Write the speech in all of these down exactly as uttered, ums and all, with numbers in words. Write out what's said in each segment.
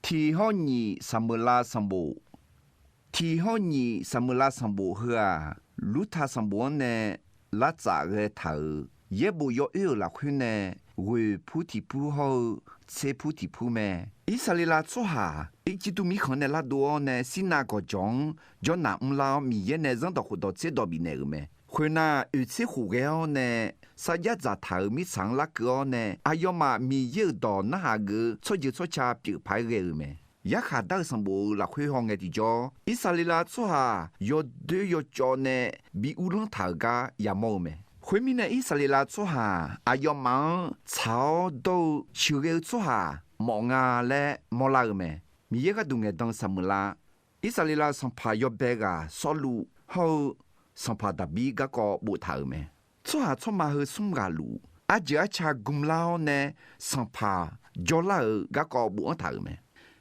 Tiq hawr nyiq Saqmeuqlav sanqbof. Tiq hawr nyiq Saqmeuqlav sanqbof heu-aq, Lurta sanqbof-anr nae lartsaf ghae taq-euq yaerbof yawoer-euq lafkhoer nae ghoeq pur tiq pur hawr-eu tser pur tiq pur mae. Irsaqleqlav tsawrhaq Irjirtuv mirkhanq nae lardov-awr nae Sirnav gawqjawq-anr jawrnaq mrlar-awr, Miqyaer nae zanrdawq khofdawq tserdawq bifnaeq-euq mae. Khoernar, oeq tser khof ghae-awr nae sarjax dzaqtaq-euq mirtsaq-anr larkeuv-awr nae, aqyawfmaf Miqyaer-euq dawq narhaq geuf-eu tsawrjeuq tsawrca pyeuf paq-aer ghae-euq mae. Yarkhaq dar-eu sanqbof-euq lafkhoer hawngae tiqjawr, Irsaqleqlav tsawrhaq yawdoer yawcawv nae bi uvlanr taq-euq gar yamawr-eu mae. Khoermirnae, Irsaqleqlav tsawrhaq aqyawfmaf-anr tsaq-awr dawr-eu sheuqghae-eu tsawrhaq mawf nga laer mawrlar-eu mae. Miqyaer gharduq ngaeqdan-eu Saqmeuqlav, Irsaqleqlav sanqpaq yawbae ghaq Sawrluv hawr-eu sanqpaq Daqbir garkawv boftaq-euq mae. Tsawrhaq tsawrma heu smr ghaq luf, arjeuq arca gmlar-awr nae sanqpaq jawrlar-euq garkawv bofanr taq-euq mae.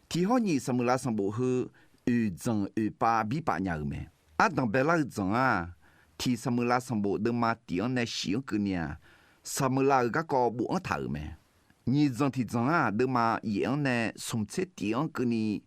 Tiq hawr nyiq Saqmeuqlav sanqbof heu oeq dzanq oeq pav bir paf nya-euq mae. Ardanq baelar-eu dzanq-aq, tiq Saqmeuqlav sanqbof deuvma tiq-anr nae shif-anr keuvni-aq, Saqmeuqlav-euq garkawv bofanr taq-euq mae. Nyiq dzanq tiq dzanq-aq, deuvma yaef-anr nae smq tser tif-anr keuvni,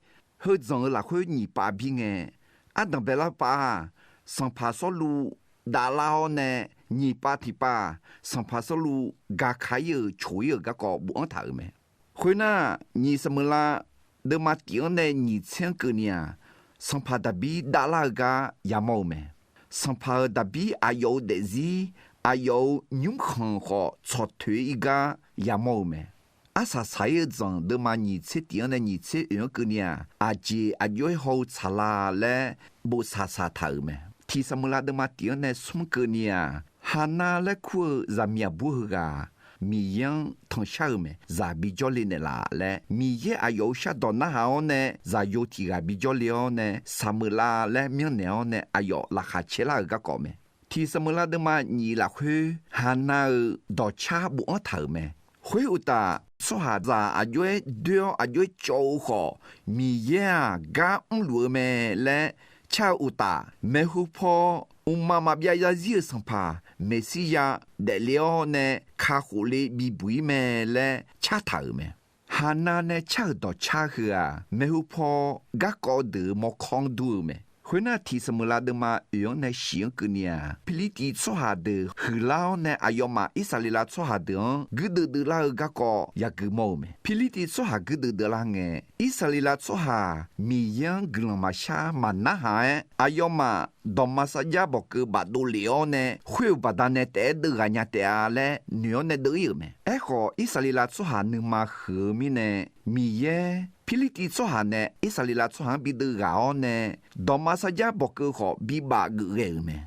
heu dzanq-euq lafkhoer nyiq pav bir ngae, ardanq baelar pav-aq, sanqpaq Sawrluv davlar-awr nae, nyiq pav tiq pav-aq, sanqpaq Sawrluv gaka ir-euq coq ir-euq garkawv bofanr taq-euq mae. Khoernar, nyiq Saqmeuqlav deuvma tif-anr nae nyiq tser-anr keuvni-aq, sanqpaq Daqbir davlar-eu gar yamawr-eu mae. Sanqpaq-euq Daqbir aqyawf-euq daefzir, aqyawf-euq nymrkhanq khawf tsawqtoeq ir gar yamawr-eu mae. Arsaq saq ir-eu dzanq deuvma nyiq tser tif-anr nae nyiq tser oeq-anr keuvni-aq, aqjeq aqjox-aer haw-eu tsaqla laer bof saq saq taq-euq mae. Tiq Saqmeuqlav deuvma tif-anr nae smr keuvni-aq, Haqnav laer kur-eu zaqmiq aqbur heughaq Miqyaer-anr tanqshar-eu mae. Zaq bijawr le naeqlaf laer, Miqyaer aqyawf-euq shardawq narhaq-awr nae, zaqyo tiq ghaq bijawr le-awr nae, Saqmeuqlav laer myanrnaeq-awr nae aqyawf laqkhaq caerlar-euq garkawv mae. Tiq Saqmeuqlav deuvma nyiq lafkhoer Haqnav-euq dawqcar bofanr taq-euq mae. Khoeruqtaf, tsawrhaqzaq aqjox-aer doer-awr aqjox-aer cawv-eu khawf, Miqyaer-aq gar mrluf-eu mae laer car-eu uqtaf, maeqhu paw mqmaq maqbyav zarzir-euq sanqpaq Meqsirya daefle-awr nae kakhof le bibuq ir mae laer cartaq-euq mae. Haqnav nae car-euq dawqcar heu-aq, maeqhu paw garkawv deuq-euq mawrkawr-anr dur-eu mae. Khoernar, tiq Saqmeuqlav deuvma oeq-anr nae shif-anr keuvni-aq, Pirlirtiv tsawrhaq deuq huiqlar-awr nae aqyawfmaf Irsaqleqlav tsawrhaq deuq-anr guirdeuv deuvlar-eu garkawv yagui mawr-eu mae. Pirlirtiv tsawrhaq guirdeuv deuvlar ngae, Irsaqleqlav tsawrhaq Miqyaer-anr guiqlanq maqshar maqnarhaq-aer, aqyawfmaf dawqma sarjax bawqkeuv bafdov lef-awr nae, khoer-euq baqdanae taef-aer deuv ghaq nya taef-a laer noeq-awr nae deuv ir-euq mae. Aerkhawf, Irsaqleqlav tsawrhaq nuima huiq-eu mirnae, Miqyaer Pirlirtiv tsawrhaq nae Irsaqleqlav tsawrhaq-anr bideuv ghaq-awr nae, dawqma sarjax bawqkeuv khawf bibaf geuf ghae-euq mae.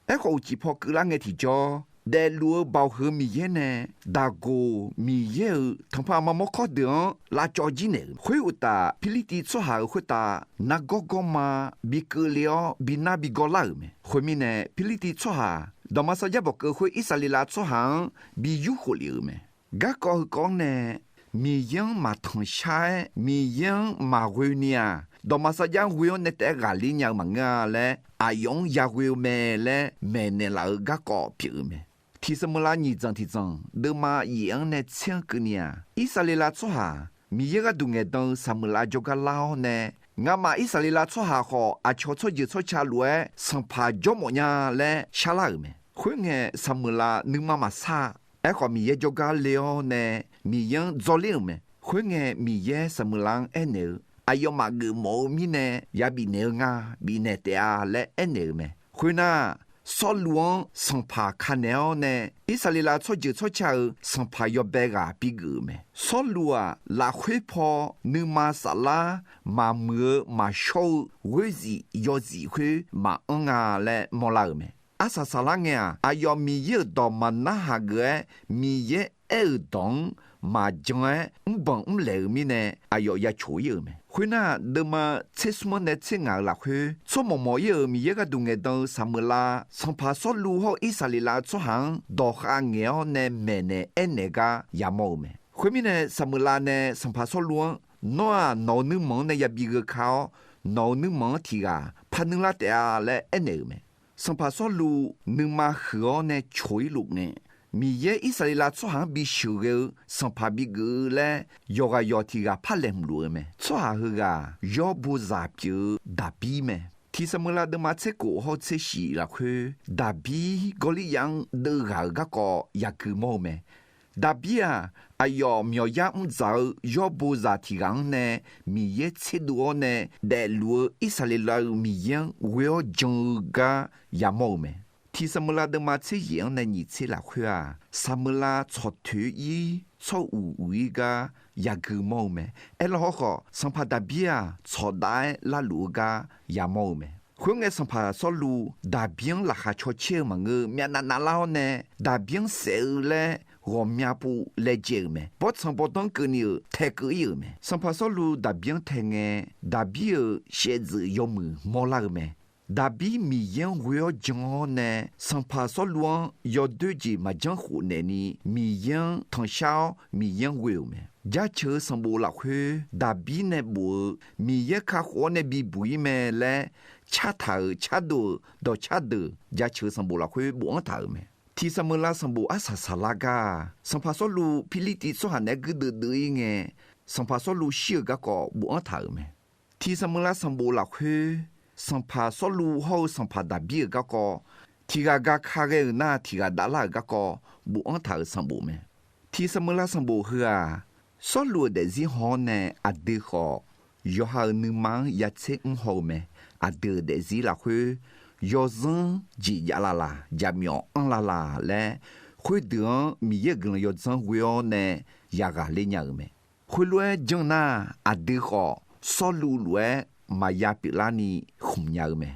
Aerkhawf, uqcif paw keuvlar ngae tiqjawr, daefluf-eu baoq heu Miqyaer nae Daqgoq Miqyaer-euq tanqpaq aqma mawrkawr deuq-anr lavcawv jir naeq-euq. Khoeruqtaf, Pirlirtiv tsawrhaq-euq khoertav nargawr gawrma bi keuvle-awr, bi nar bi gawrlar-euq mae. Khoermirnae, Pirlirtiv tsawrhaq dawqma sarjax bawqkeuv khoer Irsaqleqlav tsawrhaq-anr bi yurkhof lef-euq mae. Garkawv heukawv-anr nae Miqyaer-anr maqtanqshar-aer, Miqyaer-anr maqghoe ni-aq, dawqma sarjax-anr ghoe-awr nae taef-aer ghaqler nya-eu maqngeur-a laer, aqyawf-anr yaghoe-eu mae laer maeqnaeq laf-euq garkawv pyeuf-eu mae. Tiq Saqmeuqlav nyiq dzanq tiq dzanq deuvma yaef-anr nae tser-anr keuvni-aq, Irsaqleqlav tsawrhaq Miqyaer gharduq ngaeqdan-eu Saqmeuqlav jawrgar lar-awr nae, ngamaf Irsaqleqlav tsawrhaq khawf aqcawq tsawrjeuq tsawrca lof-aer sanqpaq jawrmawf nya laer sharlar-euq mae. Khoerngae, Saqmeuqlav nuima maqsar-a. Aerkhawf, Miqyaer jawrgar le-awr nae Miqyaer-anr dzawrler-euq mae. Khoerngae, Miqyaer Saqmeuqlav-anr aernaeq-eu, aqyawfmaf geufmawf-eu mirnae ya bifnaeq-eu nga, bifnaeq taef-a laer aernaeq-euq mae. Khoernar, Sawrluv-anr sanqpaq ka naeq-awr nae, Irsaqleqlav tsawrjeuq tsawrca-euq sanqpaq yawbae ghaq bigeuf-euq mae. Sawrluv-aq, lafkhoer paw nuima saflar maqmuiq-eu maqshawr-eu ghoerzif yawzif khoer maqanr nga laer mawrlar-euq mae. Arsaq saqlar ngae-aq, aqyawf Miqyaer-euq dawq maqnarhaq geuf-aer Miqyaer aer-euq dawq-anr maqjan-aer mrbanq mrlaeq-euq mirnae, aqyawf ya coq ir-euq mae. Khoernar, deuvma tser smr-anr nae tser ngaq-euq lafkhoer, tsawrmawq mawq ir-euq Miqyaer gharduq ngaeqdan-eu Saqmeuqlav, sanqpaq Sawrluv hawr-eu Irsaqleqlav tsawrhaq-anr dawqkhav ngaeq-awr nae maeqnaeq aernaeq gar yamawr-eu mae. Khoermirnae, Saqmeuqlav nae sanqpaq Sawrluv-anr, Nawr-aq, nawq-euq nuirmanq-anr nae yabi gheuka-awr, nawq-euq nuirmanq-anr tiq ghaq par nuirlar taef-a laer aernaeq-euq mae. Sanqpaq Sawrluv nuima huiq-awr nae coq ir luf ngae, Miqyaer Irsaqleqlav tsawrhaq-anr bisheuq ghae-eu sanqpaq bigeuf-eu laer yawqghaq yawq tiq ghaq par laeqhmq luf-eu mae. Tsawrhaq heughaq-aq, yawr bozaq pyeuf-eu Daqbir mae. Tiq Saqmeuqlav deuvma tser kof hawr-eu tser shif lafkhoer, Daqbir Gawrliryav-anr deuv ghaq-euq garkawv yagui mawr-eu mae. Daqbir-aq, aqyawf myawqyar mr dzaq-eu yawr bozaq tiq ghaq-anr nae Miqyaer tserdov-awr nae daefluf-eu Irsaqleqlav-euq Miqyaer-anr ghoe-awr jan-eu gar yamawr-eu mae. Tiq Saqmeuqlav deuvma tser yaef-anr nae nyiq tser lafkhoer-aq, Saqmeuqlav tsawqtoeq ir tsawr uq uiq ir gar yagui mawr-eu mae. Aerlawr hawrkhawf, sanqpaq Daqbir-aq, tsawqdav-aer larluf-eu gar yamawr-eu mae. Khoerngae, sanqpaq Sawrluv Daqbir-anr laqkhaq caw caer-eu maqngeur, myavnav navlar-awr nae Daqbir-anr saef-eu laer ghawqmya pov laejae-euq mae. Bawrtsanq bawrdanr keuvni-euq taekeuv ir-euq mae. Sanqpaq Sawrluv Daqbir-anr tae ngae, Daqbir-euq shaevdzeuf yawmuiq mawrlar-eu mae. Daqbir Miqyaer-anr ghoe-awr jan-awr nae, sanqpaq Sawrluv-anr yawdoer jeq maqjanr khofnaeq ni, Miqyaer-anr tanqshar-awr Miqyaer-anr ghoe-euq mae. Jaceuq-eu sanqbof lafkhoer Daqbir nae bof-eu Miqyaer kakhof-awr nae bibuq ir mae laer cartaq-euq cardov-euq dawqcar deuq jaceuq-eu sanqbof lafkhoer bofanr taq-euq mae. Tiq Saqmeuqlav sanqbof arsaq saqlar gar-aq, sanqpaq Sawrluv Pirlirtiv tsawrhaq naeq-aer guirdeuv deuv ir ngae, sanqpaq Sawrluv shir-euq garkawv bofanr taq-euq mae. Tiq Saqmeuqlav sanqbof lafkhoer, sanqpaq Sawrluv hawr-eu sanqpaq Daqbir-euq garkawv, tiq ghaq gaka ghae-euq nar tiq ghaq davlar-euq garkawv bofanr taq-euq sanqbof mae. Tiq Saqmeuqlav sanqbof heu-aq, Sawrluv-euq daefzir haw-awr nae aqdui khawf, yawqha-euq nuima-anr yatser mr haw-eu mae. Aqdui-euq daefzir lafkhoer, yawzanr jeq jav lavlaq, jaqmyawf anr lavlaq laer, khoerdeuq-anr Miqyaer-euq guiqlanq yawdzanr ghoe-awr nae yaghaq ler nya-euq mae. Khoerlof-aer janr nar, aqdui khawf Sawrluv lof-aer maqya pyeuflarni khmq nya-eu mae.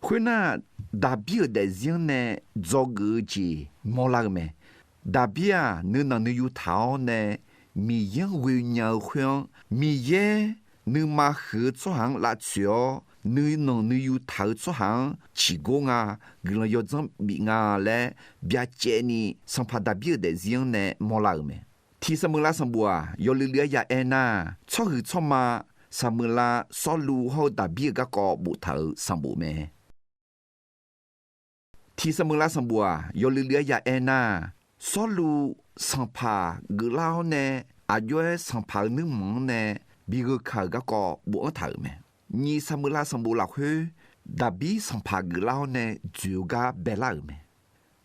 Khoernar, Daqbir-euq daefzir-anr nae dzawgeuf-eu jeq mawrlar-eu mae. Daqbir-aq, nuinanq nuiyu taq-awr nae Miqyaer-anr ghoe nya-eu khoer-anr, Miqyaer nuima huiq-eu tsawrhaq-anr lavtsoeq-awr, nuinanq nuiyu taq-eu tsawrhaq-anr ciqgor nga, guiqlanq yawdzanr bif nga laer byacaevni, sanqpaq Daqbir-euq daefzir-anr nae mawrlar-euq mae. Tiq Saqmeuqlav sanqbof-aq, yawluiv luiv-aer ya aer nar, tsawrhuiq tsawrma Saqmeuqlav Sawrluv hawr-eu Daqbir-euq garkawv boftaq-euq sanqbof mae. Tiq Saqmeuqlav sanqbof-aq, yawluiv luiv-aer ya aer nar, Sawrluv sanqpaq geuflar-awr nae, aqjox-aer sanqpaq-euq nuirmanq-anr nae bi gheu ka-euq garkawv bofanr taq-euq mae. Nyiq Saqmeuqlav sanqbof lafkhoer, Daqbir sanqpaq geuflar-awr nae dzoeq-eu gar baelar-euq mae.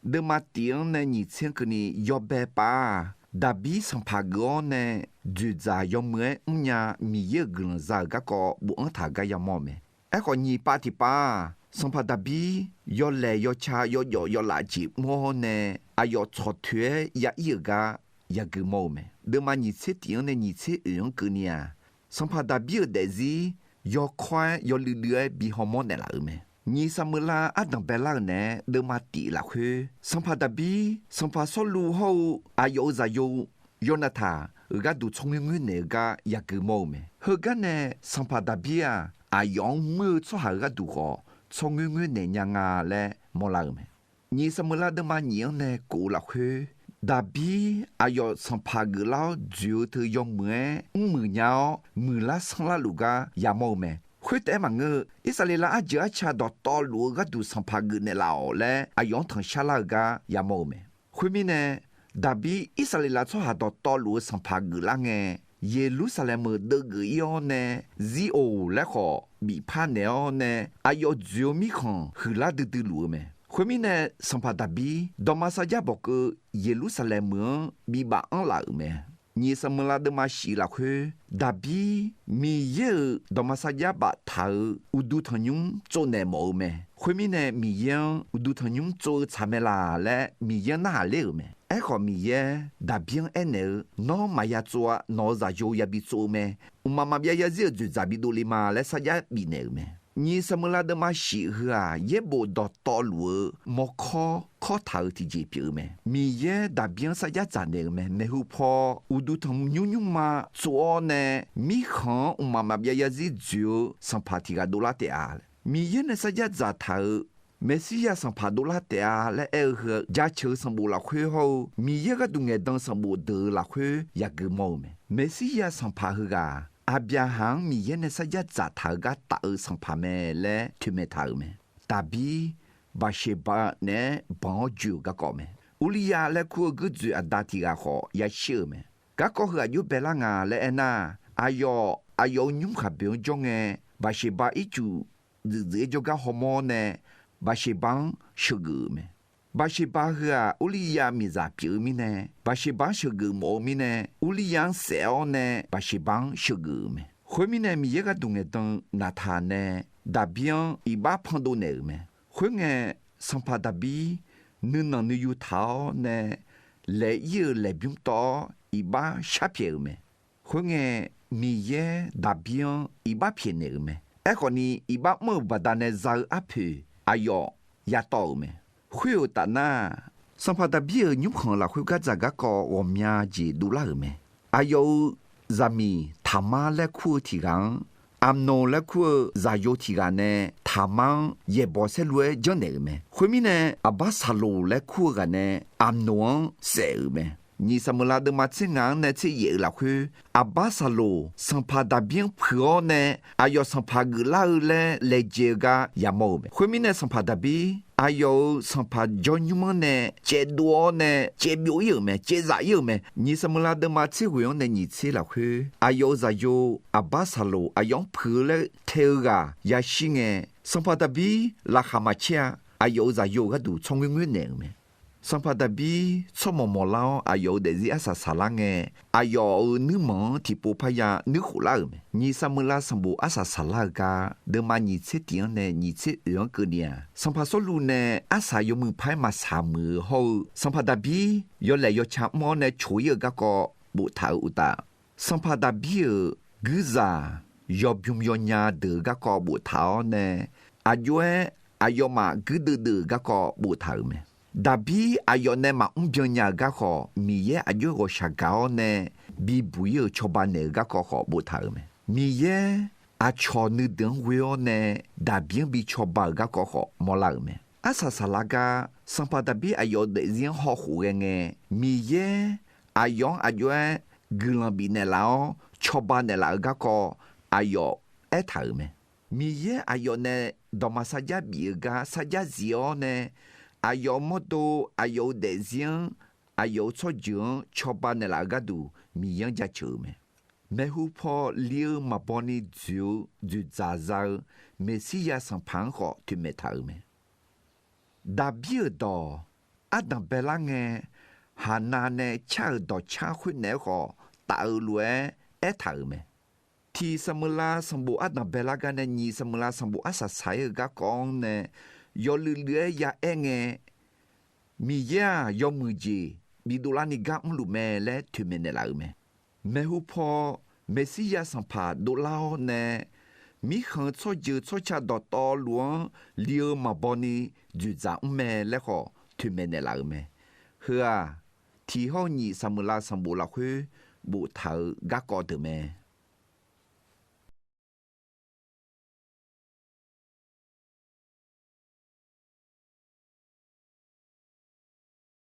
Deuvma tif-anr nae nyiq tser-anr keuvni yawbae pav-aq, Daqbir sanqpaq geuf-awr nae dzoeqdzaq yawmuiq-aer mrnya Miqyaer-euq guiqlanq za-euq garkawv bofanr taq-eu gar yamawr-eu mae. Aerkhawf, nyiq pav tiqpav-aq, sanqpaq Daqbir yawlaeq yawca yawjawf yawlaf jeq mr-awr nae, aqyawf tsawqtoeq-aer ya ir-euq gar yagui mawr-eu mae. Deuvma nyiq tser tif-anr nae nyiq tser oeq-anr keuvni-aq, sanqpaq Daqbir-euq daefzir yawkawr-aer yawluiv luiv-aer bi hawmawr naeqlaf-euq mae. Nyiq Saqmeuqlav ardanq baelar-euq naeq-aer deuvma tif lafkhoer, sanqpaq Daqbir, sanqpaq Sawrluv hawr-eu aqyawf-euq zaqyo Yawnathaq-euq gharduq tsawrngoer ngoer naeq-eu gar yagui mawr-eu mae. Heugar nae sanqpaq Daqbir-aq, aqyawf-anr muir-eu tsawrhaq-euq gharduq khawf tsawrngoer ngoer naeq nya nga laer mawrlar-euq mae. Nyiq Saqmeuqlav deuvma nyiq-anr nae kof-eu lafkhoer, Daqbir aqyawf sanqpaq geuflar-awr dzoeq-eu teu yawmuiq-aer mrmuiq nya-awr, muiqlar sanrlar luf gar yamawr-eu mae. Khoertaef-aer maqngeur-eu, Irsaqleqlav arjeuq arca dawqtawvluf-eu gharduq sanqpaq geuf naeqlaf-awq laer aqyawf-anr tanqshar lar-eu gar yamawr-eu mae. Khoermirnae, Daqbir Irsaqleqlav tsawrhaq dawqtawvluf-eu sanqpaq geuflar ngae, Yeqlursaqlaeq meuq deuvgeuf ir-awr nae, Zir-oq laer khawf bifpar naeq-awr nae, aqyawf dzoeq-eu mirkhanq huiqlar duidui luf-eu mae. Khoermirnae, sanqpaq Daqbir dawqma sarjax bawqkeuv Yeqlursaqlaeq meuq-anr bibaf anrlaf-euq mae. Nyiq Saqmeuqlav deuvma shif lafkhoer, Daqbir Miqyaer-euq dawqma sarjax baftaq-euq uqduq tanqnymr tsovnaeq mawf-eu mae. Khoermirnae, Miqyaer-anr uqduq tanqnymr tsov-eu tsaq mae laq laer Miqyaer-anr narhaq ler-euq mae. Aerkhawf, Miqyaer Daqbir-anr aernaeq-eu, Nawr maqya tsov-a. Nawq-euq zaqyo yabi tsov-eu mae. Mqmaq maqbyav yarzir-euq dzoeqdzaq bidov le ma laer sarjax bifnaeq-euq mae. Nyiq Saqmeuqlav deuvma shif heu-aq, yaerbof dawqtawvluf-eu mawrkawr kawrtaq-euq tiqjeq pyeuf-eu mae. Miqyaer Daqbir-anr sarjax dzaq naeq-euq mae. Maeqhu paw, uqduq tanqnymr nymrma tsov-awr nae, mirkhanq-anr mqmaq maqbyav yarzir dzoeq-eu sanqpaq tiq ghaq dovlar taef-a. Miqyaer nae sarjax dzaqtaq-euq Meqsirya sanqpaq dovlar taef-a laer aer-eu heu-aq, jaceuq-eu sanqbof lafkhoer hawr-eu Miqyaer gharduq ngaeqdan sanqbof deuq-eu lafkhoer yagui mawr-eu mae. Meqsirya sanqpaq heughaq-aq, Aqbyaqhaq-anr Miqyaer nae sarjax dzaqtaq-euq gar taf-eu sanqpaq mae laer toeqmaeq taq-euq mae. Daqbir Baqseqbav naeq-aer banq-awr joe-euq garkawv mae. Urliryav laer kur-eu guirdzoeq aqda tiq ghaq khawf yashir-euq mae. Garkawv heu aqjox baelar nga laer aernar, aqyawf aqyawf-euq nymrkhaq boeq-anr jawr ngae, Baqseqba ircuf dzuif dzuif-aer jawrgar hawmawr-awr nae, Baqseqba-anr sheuqgeuf-euq mae. Baqseqba heu-aq, Urliryav miqzaq pyeuf-eu mirnae, Baqseqba-anr sheuqgeuf mawf-eu mirnae, Urliryav-anr saef-awr nae Baqseqba-anr sheuqgeuf-euq mae. Khoermirnae, Miqyaer gharduq ngaeqdan-eu Naqtaq nae Daqbir-anr iqbax pandov naeq-euq mae. Khoerngae, sanqpaq Daqbir nuinanq nuiyu taq-awr nae laeq-ir-euq laeqbymr tawv-awr iqbax sharpyaeq-euq mae. Khoerngae, Miqyaer Daqbir-anr iqbax pyaeqnaeq-euq mae. Aerkhawfni, iqbax mr-euq baqdanae za-eu arpoeq aqyawf yatawv-euq mae. Khoer-euq tafnar, sanqpaq Daqbir-euq nymrkhanq lafkhoer gardzaq garkawv ghawqmya jeq dovlar-euq mae. Aqyawf-euq zaqmiq Taqmar laer kur-eu tiq ghaq-anr, Aqnoq laer kur-eu zaqyo tiq ghaq nae Taqmar-anr yaeqbawq saerlu-aer janrnaeq-euq mae. Khoermirnae, Aqbarsaqloq laer kur-eu ghaq nae Aqnoq-anr saef-euq mae. Nyiq Saqmeuqlav deuvma tser ngaq-anr nae tser yaef-euq lafkhoer, Aqbarsaqloq sanqpaq Daqbir-anr puiq-awr nae aqyawf sanqpaq geuflar-eu laer laejae-eu gar yamawr-euq mae. Khoermirnae, sanqpaq Daqbir aqyawf-euq sanqpaq jawrnymr-anr nae caevdov-awr nae caevbyov-ir-euq mae, caevzaf-ir-euq mae. Nyiq Saqmeuqlav deuvma tser ghoeq-anr nae nyiq tser lafkhoer, aqyawf-euq zaqyo Aqbarsaqloq aqyawf-anr puiq-eu laer tae-eu ghaq yashir ngae, sanqpaq Daqbir laqkhaq maqcaer-a. Aqyawf-euq zaqyo-euq gharduq tsawrngoer ngoer naeq-euq mae. Sanqpaq Daqbir tsawrmawq mawqlar-awr, aqyawf-euq daefzir arsaq saqlar ngae, aqyawf-euq nuirmanq-anr tiqpov parya nuirkhof lar-euq mae. Nyiq Saqmeuqlav sanqbof arsaq saqlar-eu gar deuvma nyiq tser tiq-anr nae nyiq tser oeq-anr keuvni-aq, sanqpaq Sawrluv nae arsaq yawmuiq paq-aer maqsaq muiq-eu hawr-eu, sanqpaq Daqbir yawlaeq yawca mr-awr nae coq-ir-eu garkawv boftaq-euq uqtaf, sanqpaq Daqbir-euq guirzaq yawbymr yawnya deuq-eu garkawv boftaq-awr nae, aqjox-aer aqyawfmaf guirdeuv deuv-euq garkawv boftaq-euq mae. Daqbir aqyawf nae maqmr byan nya-euq garkawv, Miqyaer aqjox-aer ghawqshaq gaq-awr nae bibuq-ir-euq cawba naeq-eu garkawv khawf boftaq-euq mae. Miqyaer aqcawq nuideuq-anr ghoe-awr nae Daqbir-anr bi cawba-euq garkawv khawf mawrlar-euq mae. Arsaq saqlar gar, sanqpaq Daqbir aqyawf-euq daefzir-anr hawkhof ghae ngae, Miqyaer aqyawf-anr aqjox-aer guiqlanq bifnaeq laf-awr cawba naeqlaf-euq garkawv aqyawf aertaq-euq mae. Miqyaer aqyawf nae dawqma sarjax bif-eu gar sarjax zif-awr nae, aqyawf-euq mawrdo, aqyawf-euq daefzir-anr, aqyawf-euq tsawrjeuq-anr cawba naeqlaf-eu gharduq Miqyaer-anr jaceuq-euq mae. Maeqhu paw li-eu maqbaw ni dzoeq-eu dzoeqdzaq za-eu Meqsirya sanqpaq-anr khawf toeqmaeq taq-euq mae. Daqbir-euq dawq ardanq baelar ngae, Haqnav nae car-euq dawqcar khoernaeq-aer khawf taf-eu lof-aer aertaq-euq mae. Tiq Saqmeuqlav sanqbof ardanq baelar gar nae nyiq Saqmeuqlav sanqbof arsaq saq-ir-eu garkawv-anr nae yawluiv luiv-aer yaaer ngae, Miqyaer-aq yawmuiq jeq bidovlarni gar mrluf mae laer toeqmaeq naeqlaf-euq mae. Maeqhu paw Meqsirya sanqpaq dovlar-awr nae, mirkhanq-eu tsawrjeuq tsawrca dawqtawvluf-anr li-eu maqbaw ni dzoeqdzaq mr mae laer khawf toeqmaeq naeqlaf-euq mae. Heu-aq, tiq hawr-eu nyiq Saqmeuqlav sanqbof lafkhoer boftaq-euq garkawv deuq mae.